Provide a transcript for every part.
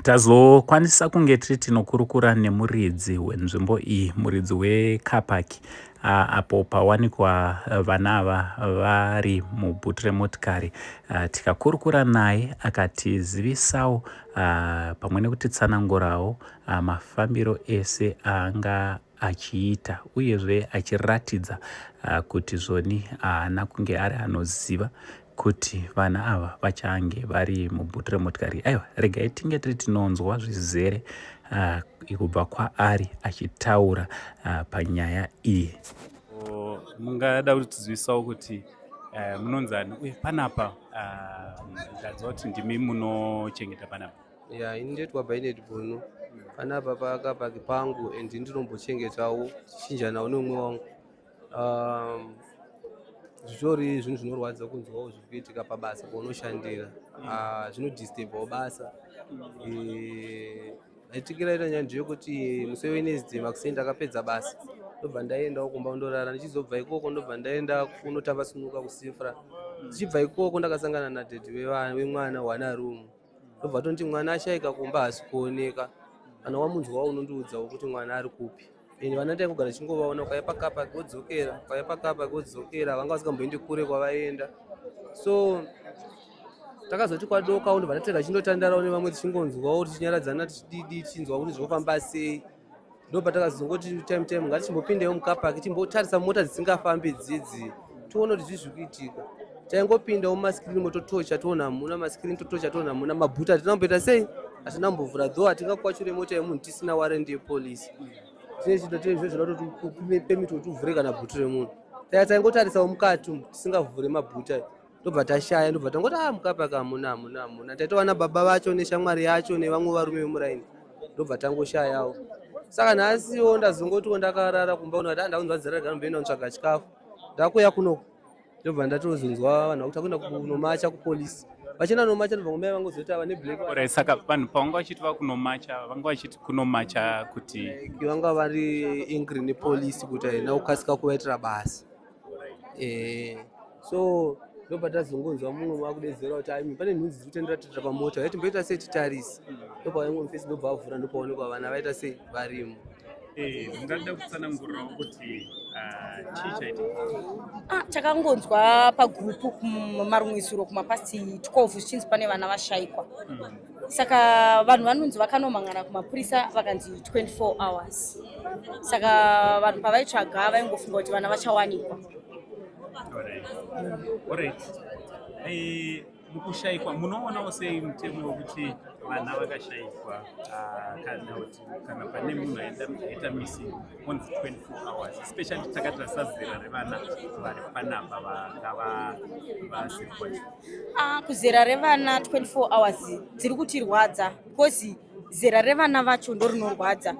Tazokwanisa kunge tiri tinokurukura nemuridzi wenzvimbo iyi, muridzi wecarpark apo pawanikwa vana ava vari mubhuti remotikari. Tikakurukura naye akatizivisawo pamwe nekutitsanangurawo mafambiro ese aanga achiita uyezve achiratidza kuti zvoni haana kunge ari anoziva kuti vana ava vachange vari mubhuti remotikari. Aiwa, regai tinge tiri tinonzwa zvizere kubva kwaari achitaura panyaya iyi. Mungada kutizivisawo kuti munonzani uye panapa ndanzwa kuti ndimi munochengeta panapa. Ya, ini ndoitwa Bainet Bunu. Panapa pakapaki pangu and ndinombochengetawo tichinjanawo neumwe wangu. Zvitori zvinhu zvinorwadza kunzwawo zviri kuitika pabasa paunoshandira. Zvinodisturbawo basa. Maitikiro aita nyaya ndeyekuti musi weWednesday makuseni ndakapedza basa ndobva ndaendawo kumba kundorara. Ndichizobva ikoko ndobva ndaenda kunotamba sinuka kuSifra. Ndichibva ikoko ndakasangana nadhedhi wemwana wanarumu. Ndobva tonditi mwana ashaika kumba haasi kuoneka. Kana wamunzwawo unondiudzawo kuti mwana ari kupi. And vana taingogara tichingovaona ukauya pakapa vodzokera, ukauya pakapa vodzokera, vanga vasingamboendi kure kwavaienda. So takazoti kwadoka ndobva tatega tichindotandarawo nevamwe tichingonzwawo tichinyaradzana tichididi tichinzwa kuti zvofamba sei. Ndopatakazongoti time time ngatichimbopindawo mukapaki timbotarisa mota dzisingafambi dzidzi tione kuti zvii zviri kuitika. Taingopindawo mumaskirini mototocha toona hamuna maskirini totocha toona hamuna mabhuti hatina kumboita sei hatina kumbovhura though hatingakwachure mota yemunhu tisina warrant yepolice. Tine chito tine zviro zvinoda kuti permit kuti uvhure kana bhuti remunhu. Saka taingotarisawo mukati umu tisingavhure mabhuti aya ndobva tashaya ndobva tangoti ah mukapaki hamuna hamuna hamuna. Taitowana baba vacho neshamwari yacho nevamwe varume vemuraini ndobva tangoshayawo. Saka nhasiwo ndazongotiwo ndakarara kumba kuno ah ndakunzwa nzara rega ndimboenda kunotsvaga chikafu. Ndakuuya kunoku ndobva ndatozonzwa vanhu vakuti takuenda kunomacha kupolisi. Vachienda kunomacha ndobva mai vangozoti ava neblack. Alright, saka vanhu pavanga vachiti vakunomacha vanga vachiti kunomacha kuti vanga vari angry nepolisi kuti haina kukasika kuvaitira basa. So ndobva tazongonzwa mumwe wakudedzera kuti ai pane nhunzi dziri kutendera tendera pamota yaiti mboita sei titarise. Ndobva vamwe mufesi ndobva avhura ndopaonekwa vana vaita sei varimo. Mungada kutsanangurirawo kuti chii chaitika? Takangonzwa pagurupu marumwisuro kumapast 12 zvichinzi pane vana vashaikwa. Saka vanhu vanonzi vakanomhan'ara kumapurisa vakanzi 24 hours. Saka vanhu pavaitsvaga vaingofunga kuti vana vachawanikwa. Alright. Mukushaikwa munoonawo sei mutemo wekuti vana vakashaikwa kana kuti kana pane munhu aita missing onzi 24 hours especially takatarisa zera revana vari panapa vanga vasiri kwacho? Kuzera revana 24 hours dziri kutirwadza because zera revana vacho ndo rinorwadza.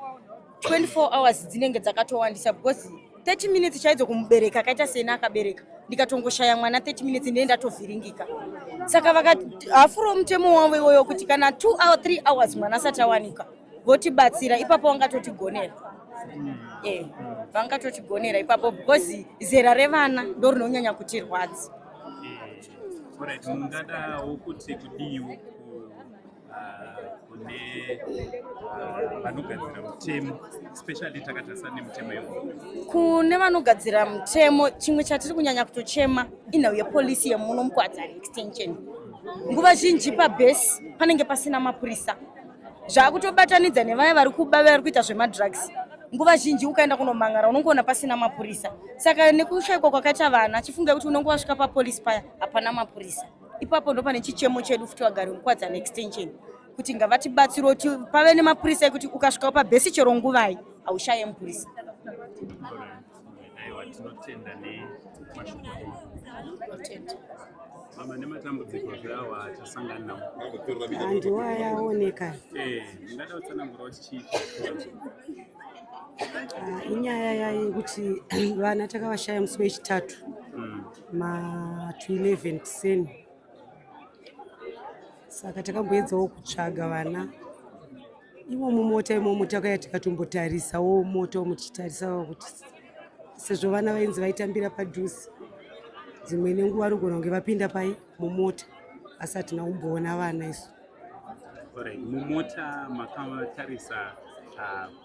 24 hours dzinenge dzakatowandisa because 30 minutes chaidzo kumubereka akaita seni akabereka ndikatongoshaya mwana 30 minutes ndee ndatovhiringika. Saka vakahafurawo mutemo wavo iwoyo kuti kana 2 or 3 hours mwana asati awanika votibatsira ipapo, vangatotigonera vangatotigonera ipapo because zera revana ndo rinonyanya kutirwadza. Alright, mungadawo kuti kudiwo kune vanogadzira mutemo especially takatarisa nemutemo yemuno? Kune vanogadzira mutemo, chimwe chatiri kunyanya kutochema inhau yepolisi yemuno muKuwadzana Extension. Nguva zhinji pabhesi panenge pasina mapurisa, zvakutobatanidza nevaya vari kuba, vari kuita zvemadrugs. Nguva zhinji ukaenda kunomhan'ara unongoona pasina mapurisa. Saka nekushayikwa kwakaita vana, chifungai kuti unonge wasvika papolisi paya hapana mapurisa. Ipapo ndo pane chichemo chedu futi vagari muKuwadzana Extension kuti ngavatibatsire kuti pave nemapurisa ekuti ukasvikawo pabhesi chero nguvai haushaye mupurisa. Aiwa, tinotenda nemashoko. Mama, nematambudziko zveawa achasangana nawo. Handiwo ayaoneka. Ndingada kutsanangura kuti chii? Inyaya yekuti vana takavashaya musi wechitatu ma211 kuseni. Saka takamboedzawo kutsvaga vana imo mumota imomo. Takauya tikatombotarisawo mota umu tichitarisawo kuti sezvo vana vainzi vaitambira padhuze, dzimwe nenguva vanogona kunge vapinda pai mumota, asi hatina kumboona vana isu. Alright, mumota makatarisa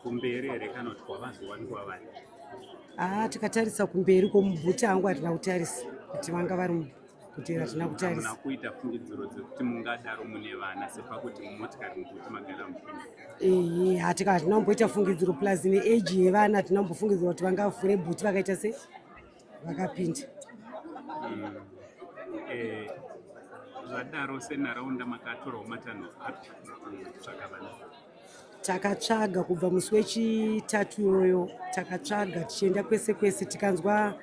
kumberi here kana kuti kwavazowanikwa vari? Haa, tikatarisa kumberi kwomubhuti hangu hatina kutarisa kuti vanga vari mubhuti here, hatina kutarisa. Hamuna kuita fungidziro dzekuti mungadaro mune vana sepakuti mumotikari mubhuti magara mupinda? Ehe, hatina kumboita fungidziro, plus neage yevana hatina kumbofungidzira kuti vangavhure bhuti vakaita sei vakapinda. Zvadaro senharaunda makatorawo matanho api kutsvaga vana? Takatsvaga kubva musi wechitatu iyoyo, takatsvaga tichienda kwese kwese. Tikanzwa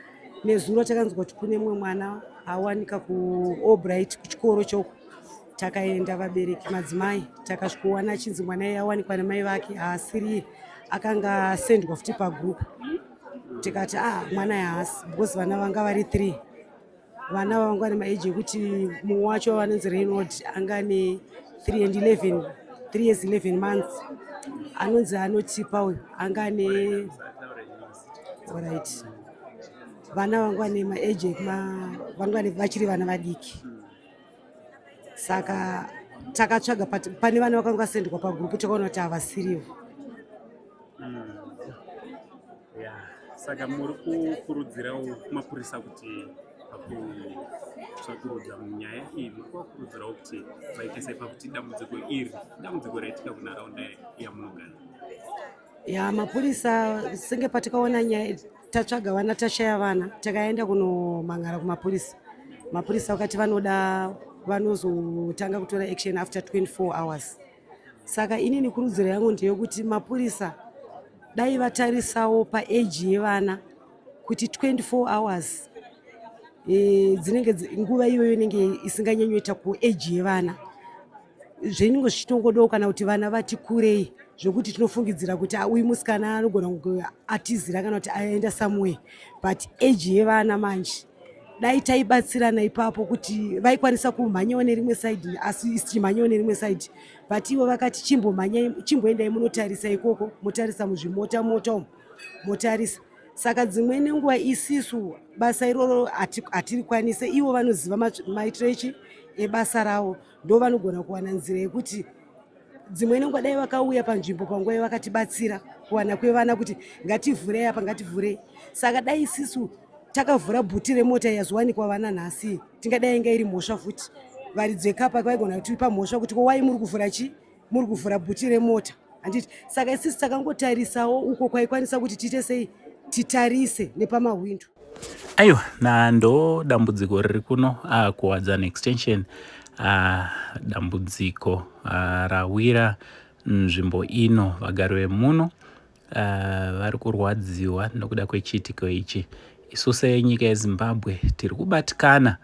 nezuro, takanzwa kuti kune mumwe mwana awanika kuAlbright kuchikoro choko. Takaenda vabereki madzimai, takasvikowana achinzi mwana iye awanikwa namai vake, haasiriye akanga asendwa futi pagroup. Tikati, ah, mwana haasi, because vana vanga vari three. Vana vanga vane maage ekuti mumwe wacho vanonzi Reynold anga ane 3 and 11, 3 years 11 months. Anonzi anotipa uyu anga ane, alright, vana vanga vane maage vanga vachiri vana vadiki. Saka takatsvaga pane vana vakanga vasendwa pagroup, takaona kuti havasirivo. Ya, saka muri kukurudzirawo mapurisa kuti pakutsvakurudza munyaya iyi, muri kuvakurudzirawo kuti vaite sei pakuti dambudziko iri dambudziko raitika kunharaunda yamunogara? Ya, mapurisa senge patakaona nyaya, tatsvaga vana tashaya vana, takaenda kunomangara kumapurisa. Mapurisa vakati vanoda vanozotanga kutora action after 24 hours. Saka inini kurudziro yangu ndeyekuti mapurisa dai vatarisawo paage yevana kuti 24 hours dzinenge nguva iyoyo inenge isinganyanyoita kuage yevana, zvinenge zvichitongodawo kana kuti vana vati kurei zvokuti tinofungidzira kuti, ah, uyu musikana anogona kunge atizira kana kuti aenda somewhere. But age yevana manje, dai taibatsirana ipapo kuti vaikwanisa kumhanyawo nerimwe side, asi isi tichimhanyawo nerimwe side. But ivo vakati chimbomhanyai, chimboendai munotarisa ikoko, motarisa muzvimota mota umu motarisa. Saka dzimweni nguva isisu basa iroro hatirikwanise. Ivo vanoziva maitiro echi ebasa ravo, ndo vanogona kuwana nzira yekuti dzimweni nguva dai vakauya panzvimbo panguva vakatibatsira kuwana kwevana kuti ngativhurei apa, ngativhurei. Saka dai isisu takavhura bhuti remota yazowanikwa vana nhasi, tingadai inga iri mhosva futi. Varidzi vekapa vaigona kutipa mhosva kuti ko wai muri kuvhura chi muri kuvhura bhuti remota, handiti? Saka isisi takangotarisawo uko kwaikwanisa kuti tiite sei, titarise nepamahwindo. Aiwa, ndo dambudziko riri kuno kuWadzana Extension. Dambudziko rawira nzvimbo ino, vagari vemuno vari kurwadziwa nokuda kwechiitiko ichi. Isu senyika yeZimbabwe tiri kubatikana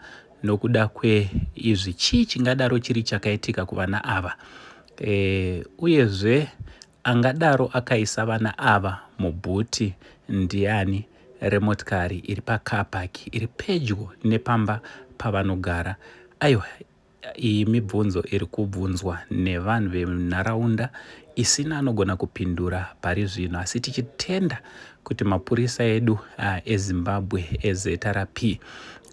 nokuda kweizvi. Chii chingadaro chiri chakaitika kuvana ava? Uyezve angadaro akaisa vana ava mubhuti ndiani remotikari iri pacar park iri pedyo nepamba pavanogara? Aiwa, iyi mibvunzo iri kubvunzwa nevanhu venharaunda isina anogona kupindura pari zvino, asi tichitenda kuti mapurisa edu eZimbabwe eZRP,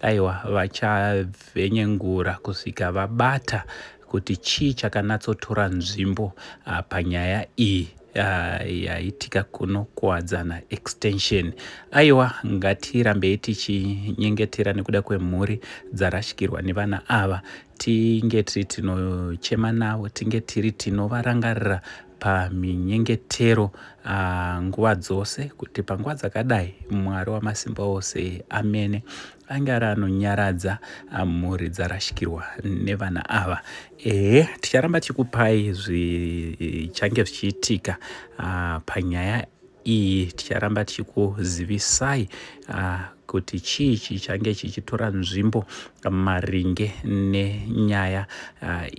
aiwa, vachavhenyengura kusvika vabata kuti chii chakanatsotora nzvimbo panyaya iyi yaitika kuno kuWadzana Extension. Aiwa, ngatirambei tichinyengetera nekuda kwemhuri dzarashikirwa nevana ava. Tinge tiri tinochema navo, tinge tiri tinovarangarira paminyengetero nguva dzose, kuti panguva dzakadai Mwari wamasimba ose amene ange ari anonyaradza mhuri dzarashikirwa nevana ava. Ehe, ticharamba tichikupai zvichange zvichiitika panyaya iyi. Ticharamba tichikuzivisai kuti chii chichange chichitora nzvimbo maringe nenyaya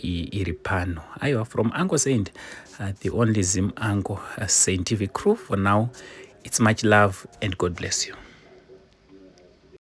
iyi iri pano. Aiwa, from Uncle Saint, the only Zim uncle scientific crew, for now it's much love and God bless you.